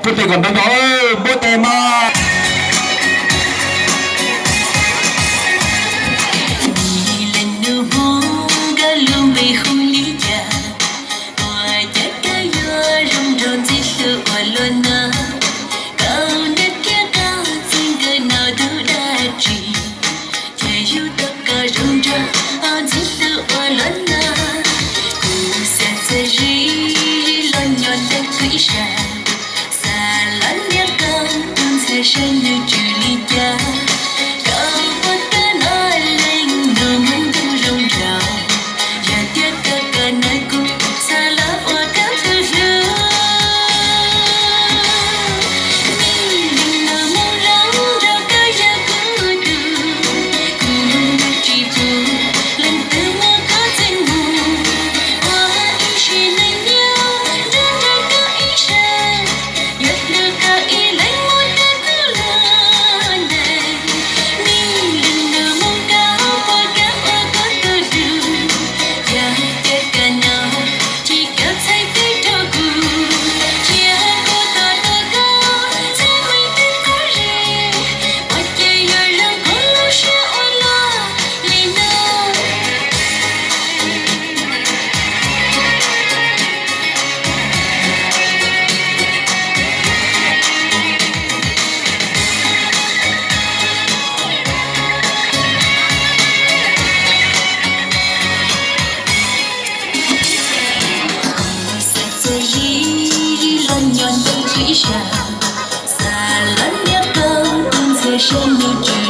Npuaj tes kom nrov nrov, npuaj tes mas. Leej nus Hmoob, koj lub npe hu li cas? Ua cas koj yuav zoo nraug ntxim hlub ua luaj no? Koj niam thiab koj txiv nkawd noj tus dab tsi, ces yug tau koj zoo nraug ntxim hlub ua luaj no? Kuv xav txawj zis los nyob ntawm kuv ib sab, xav los nrog koj tus ntxhais saib nws tsw li cas. Koj puas kam noj leej nus Hmoob ntuj zoo nraug? Yog tias koj kam noj kuv, xav los ua koj tus hlub. Leej nus Hmoob zoo nraug, koj yog kuv tus, kuv tsis pub leej twg muab koj txeeb mus. Ua ib sim neej nyob nrog nrog koj ib sab, yuav hlub koj ib leeg mus rau kuv lub ntees. Leej nus Hmoob, koj puas kam ua kuv tus hlub? Yog tias kam noj, cia koj txhais tes rau kuv, cia kuv tos tos koj txhais tes rau kuv, ua ces yuav zoo koj lub siab ua luaj li no. Xav txawj zis los nyob ntawm kuv ib sab, xav los nrog koj tus ntxhais saib nws tsw